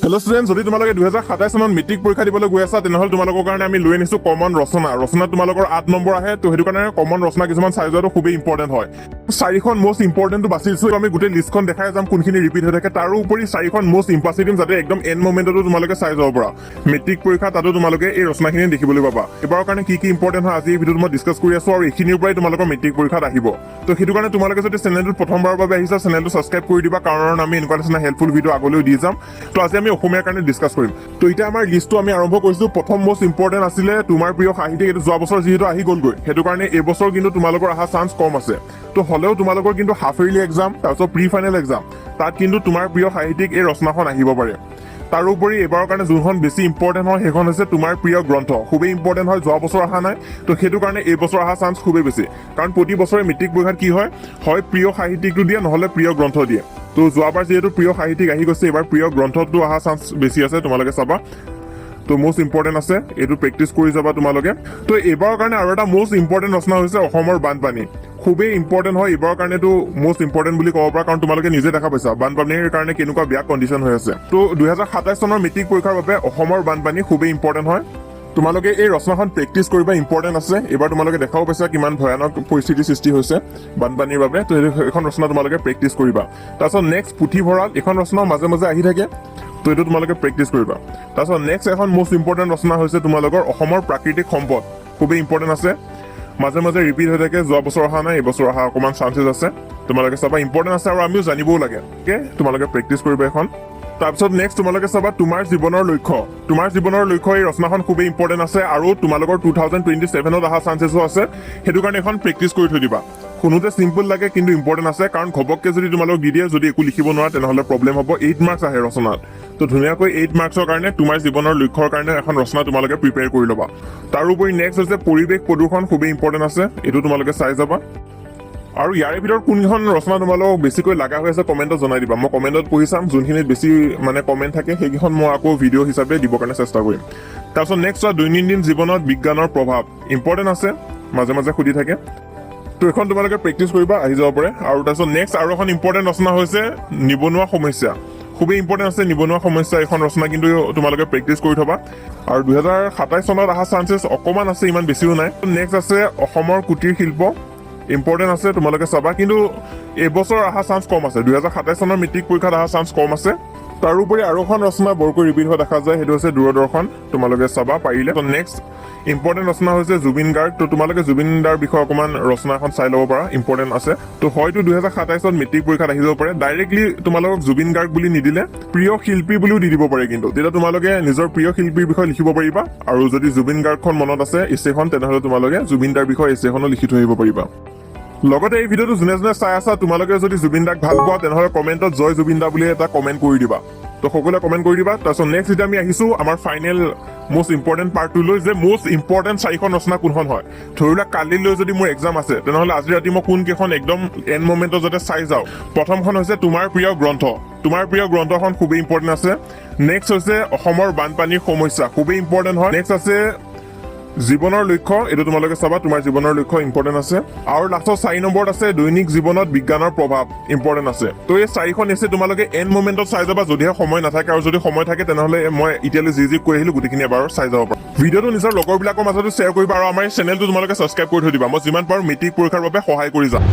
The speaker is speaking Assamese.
হেল্ল' ষ্টুডেণ্ট, যদি তোমালোকে 2027 চনত মেট্ৰিক পৰীক্ষা দিবলৈ গৈ আছা, তেনেহ'লে তোমালোকৰ কাৰণে আমি লৈ আনিছোঁ কমন ৰচনা। ৰচনাত তোমালোকৰ 8 নম্বৰ আহে। তো সেইটো কাৰণে কমন ৰচনা কিছুমান চাই যোৱাটো খুবেই ইম্পৰ্টেণ্ট হয়। চাৰিখন মষ্ট ইম্পৰ্টেণ্টটো বাচিছোঁ। আমি গোটেই লিষ্টখন দেখাই যাম, কোনখিনি ৰিপিট হৈ থাকে। তাৰোপৰি চাৰিখন মষ্ট বাছি দিম, যাতে একদম এণ্ড মমেণ্টতো তোমালোকে চাই যাব পাৰা। মেট্ৰিক পৰীক্ষা তাতো তোমালোকে এই ৰচনাখিনি দেখিবলৈ পাবা। এইবাৰৰ কাৰণে কি কি ইম্পৰ্টেণ্ট হয়, আজি এই ভিডিঅ'টো মই ডিছকাছ কৰি আছোঁ আৰু এইখিনিৰ পৰাই তোমালোকৰ মেট্ৰিক পৰীক্ষাত আহিব। তো সেইটো কাৰণে তোমালোকে যদি চেনেলটোত প্ৰথমবাৰৰ বাবে আহিছা, চেনেলটো ছাবস্ক্ৰাইব কৰি দিবা, কাৰণ আমি এনেকুৱা নিচিনা হেল্পফুল ভিডিঅ' আগলৈও দি যাম। তো আজি আমি অসমীয়াৰ কাৰণে ডিছকাছ কৰিম। তো এতিয়া আমাৰ লিষ্টটো আমি আৰম্ভ কৰিছোঁ। প্ৰথম মষ্ট ইম্পৰ্টেণ্ট আছিলে তোমাৰ প্ৰিয় সাহিত্যিক। এইটো যোৱা বছৰ যিহেতু আহি গ'লগৈ, সেইটো কাৰণে এইবছৰ কিন্তু তোমালোকৰ অহা চান্স কম আছে। তো হ'লেও তোমালোকৰ কিন্তু হাফ ইয়াৰলি এক্সাম, তাৰপিছত প্ৰি ফাইনেল এক্সাম, তাত কিন্তু তোমাৰ প্ৰিয় সাহিত্যিক এই ৰচনাখন আহিব পাৰে। তাৰোপৰি এইবাৰৰ কাৰণে যোনখন বেছি ইম্পৰ্টেণ্ট হয়, সেইখন হৈছে তোমাৰ প্ৰিয় গ্ৰন্থ। খুবেই ইম্পৰ্টেণ্ট হয়। যোৱা বছৰ অহা নাই, তো সেইটো কাৰণে এইবছৰ অহা চান্স খুবেই বেছি। কাৰণ প্ৰতি বছৰে মেট্ৰিক পৰীক্ষাত কি হয় হয় প্ৰিয় সাহিত্যিকটো দিয়ে, নহ'লে প্ৰিয় গ্ৰন্থ দিয়ে। তো যোৱাবাৰ যিহেতু প্ৰিয় সাহিত্যিক আহি গৈছে, এইবাৰ প্ৰিয় গ্ৰন্থটো অহা চান্স বেছি আছে। তোমালোকে চাবা। তো মষ্ট ইম্পৰ্টেণ্ট আছে, এইটো প্ৰেক্টিচ কৰি যাবা তোমালোকে। তো এইবাৰৰ কাৰণে আৰু এটা মষ্ট ইম্পৰ্টেণ্ট ৰচনা হৈছে অসমৰ বানপানী। খুবেই ইম্পৰ্টেণ্ট হয়। এইবাৰৰ কাৰণেতো মষ্ট ইম্পৰ্টেণ্ট বুলি ক'ব পাৰা, কাৰণ তোমালোকে নিজে দেখা পাইছা বানপানীৰ কাৰণে কেনেকুৱা বেয়া কণ্ডিশ্যন হৈ আছে। তো 2027 চনৰ মেট্ৰিক পৰীক্ষাৰ বাবে অসমৰ বানপানী খুবেই ইম্পৰ্টেণ্ট হয়। তোমালোকে এই ৰচনাখন প্ৰেক্টিচ কৰিবা, ইম্পৰ্টেণ্ট আছে। এইবাৰ তোমালোকে দেখাও পাইছা কিমান ভয়ানক পৰিস্থিতিৰ সৃষ্টি হৈছে বানপানীৰ বাবে। তো এইখন ৰচনা তোমালোকে প্ৰেক্টিচ কৰিবা। তাৰপিছত নেক্সট পুথিভঁৰাল। এইখন ৰচনাও মাজে মাজে আহি থাকে। তো এইটো তোমালোকে প্ৰেক্টিচ কৰিবা। তাৰপিছত নেক্সট এখন মষ্ট ইম্পৰ্টেণ্ট ৰচনা হৈছে তোমালোকৰ অসমৰ প্ৰাকৃতিক সম্পদ। খুবেই ইম্পৰ্টেণ্ট আছে, মাজে মাজে ৰিপিট হৈ থাকে। যোৱা বছৰ অহা নাই, এইবছৰ অহা অকণমান চান্সেছ আছে। তোমালোকে চাবা, ইম্পৰ্টেণ্ট আছে আৰু আমিও জানিবও লাগে। অ'কে, তোমালোকে প্ৰেক্টিচ কৰিবা এখন। তাৰপিছত নেক্সট তোমালোকে চাবা তোমাৰ জীৱনৰ লক্ষ্য। তোমাৰ জীৱনৰ লক্ষ্য এই ৰচনাখন খুবেই ইম্পৰ্টেণ্ট আছে আৰু তোমালোকৰ 2027ত অহা চান্সেছো আছে। সেইটো কাৰণে এখন প্ৰেক্টিচ কৰি থৈ দিবা। শুনোতে চিম্পল লাগে, কিন্তু ইম্পৰ্টেণ্ট আছে। কাৰণ ঘপককৈ যদি তোমালোক দি দিয়ে, যদি একো লিখিব নোৱাৰা, তেনেহ'লে প্ৰব্লেম হ'ব। 8 মাৰ্কছ আহে ৰচনাত। তো ধুনীয়াকৈ 8 মাৰ্কছৰ কাৰণে তোমাৰ জীৱনৰ লক্ষ্যৰ কাৰণে এখন ৰচনা তোমালোকে প্ৰিপেয়াৰ কৰি ল'বা। তাৰোপৰি নেক্সট হৈছে পৰিৱেশ প্ৰদূষণ। খুবেই ইম্পৰ্টেণ্ট আছে, এইটো তোমালোকে চাই যাবা। আৰু ইয়াৰে ভিতৰত কোনখন ৰচনা তোমালোকক বেছিকৈ লগা হৈ আছে, কমেণ্টত জনাই দিবা। মই কমেণ্টত পঢ়ি চাম। যোনখিনিত বেছি মানে কমেণ্ট থাকে, সেইকেইখন মই আকৌ ভিডিঅ' হিচাপে দিবৰ কাৰণে চেষ্টা কৰিম। তাৰপিছত নেক্সট চোৱা, দৈনন্দিন জীৱনত বিজ্ঞানৰ প্ৰভাৱ। ইম্পৰ্টেণ্ট আছে, মাজে মাজে সুধি থাকে। তো এইখন তোমালোকে প্ৰেক্টিচ কৰিবা, আহি যাব পাৰে। আৰু তাৰপিছত নেক্সট আৰু এখন ইম্পৰ্টেণ্ট ৰচনা হৈছে নিবনুৱা সমস্যা। খুবেই ইম্পৰ্টেণ্ট আছে নিবনুৱা সমস্যা। এইখন ৰচনা কিন্তু তোমালোকে প্ৰেক্টিচ কৰি থবা। আৰু 2027 চনত অহা চান্সেছ অকণমান আছে, ইমান বেছিও নাই। নেক্সট আছে অসমৰ কুটিৰ শিল্প। ইম্পৰ্টেণ্ট আছে, তোমালোকে চাবা। কিন্তু এইবছৰ অহা চান্স কম আছে। 2027 চনৰ মেট্ৰিক পৰীক্ষাত অহা চান্স কম আছে। তাৰোপৰি আৰু এখন ৰচনা বৰকৈ ৰিপিট হোৱা দেখা যায়, সেইটো হৈছে দূৰদৰ্শন। তোমালোকে চাবা পাৰিলে। নেক্সট ইম্পৰ্টেণ্ট ৰচনা হৈছে জুবিন গাৰ্গ। তো তোমালোকে জুবিন দাৰ বিষয়ে অকণমান ৰচনা এখন চাই ল'ব পাৰা, ইম্পৰ্টেণ্ট আছে। তো হয়তো 2027ত মেট্ৰিক পৰীক্ষাত আহি যাব পাৰে। ডাইৰেক্টলি তোমালোকক জুবিন গাৰ্গ বুলি নিদিলে প্ৰিয় শিল্পী বুলিও দি দিব পাৰে কিন্তু। তেতিয়া তোমালোকে নিজৰ প্ৰিয় শিল্পীৰ বিষয়ে লিখিব পাৰিবা। আৰু যদি জুবিন গাৰ্গখন মনত আছে এছেখন, তেনেহ'লে তোমালোকে জুবিন দাৰ বিষয়ে এছেখনো লিখি থৈ আহিব পাৰিবা। লগতে এই ভিডিঅ'টো যোনে যোনে চাই আছা, তোমালোকে যদি জুবিন দাক ভাল পোৱা, তেনেহ'লে কমেণ্টত "জয় জুবিন দা" বুলি এটা কমেণ্ট কৰি দিবা। তো সকলোৱে কমেণ্ট কৰি দিবা। তাৰপিছত নেক্সট এতিয়া আমি আহিছোঁ আমাৰ ফাইনেল মষ্ট ইম্পৰ্টেণ্ট পাৰ্টটোলৈ, যে মষ্ট ইম্পৰ্টেণ্ট চাৰিখন ৰচনা কোনখন হয়। ধৰি লোৱা কালিলৈ যদি মোৰ এক্সাম আছে, তেনেহ'লে আজি ৰাতি মই কোনকেইখন একদম এণ্ড মমেণ্টত যাতে চাই যাওঁ। প্ৰথমখন হৈছে তোমাৰ প্ৰিয় গ্ৰন্থ। তোমাৰ প্ৰিয় গ্ৰন্থখন খুবেই ইম্পৰ্টেণ্ট আছে। নেক্সট হৈছে অসমৰ বানপানীৰ সমস্যা, খুবেই ইম্পৰ্টেণ্ট হয়। নেক্সট আছে জীৱনৰ লক্ষ্য, এইটো তোমালোকে চাবা। তোমাৰ জীৱনৰ লক্ষ্য ইম্পৰ্টেণ্ট আছে। আৰু লাষ্টত 4 নম্বৰত আছে দৈনিক জীৱনত বিজ্ঞানৰ প্ৰভাৱ, ইম্পৰ্টেণ্ট আছে। তো এই চাৰিখন এছে তোমালোকে এণ্ড মমেণ্টত চাই যাবা, যদিহে সময় নাথাকে। আৰু যদি সময় থাকে, তেনেহ'লে মই এতিয়ালৈ যি যি কৈ আহিলো, গোটেইখিনি এবাৰ চাই যাব পাৰা। ভিডিঅ'টো নিজৰ লগৰবিলাকৰ মাজতো শ্বেয়াৰ কৰিবা আৰু আমাৰ এই চেনেলটো তোমালোকে ছাবস্ক্ৰাইব কৰি থৈ দিবা। মই যিমান পাৰোঁ মেট্ৰিক পৰীক্ষাৰ বাবে সহায় কৰি যাম।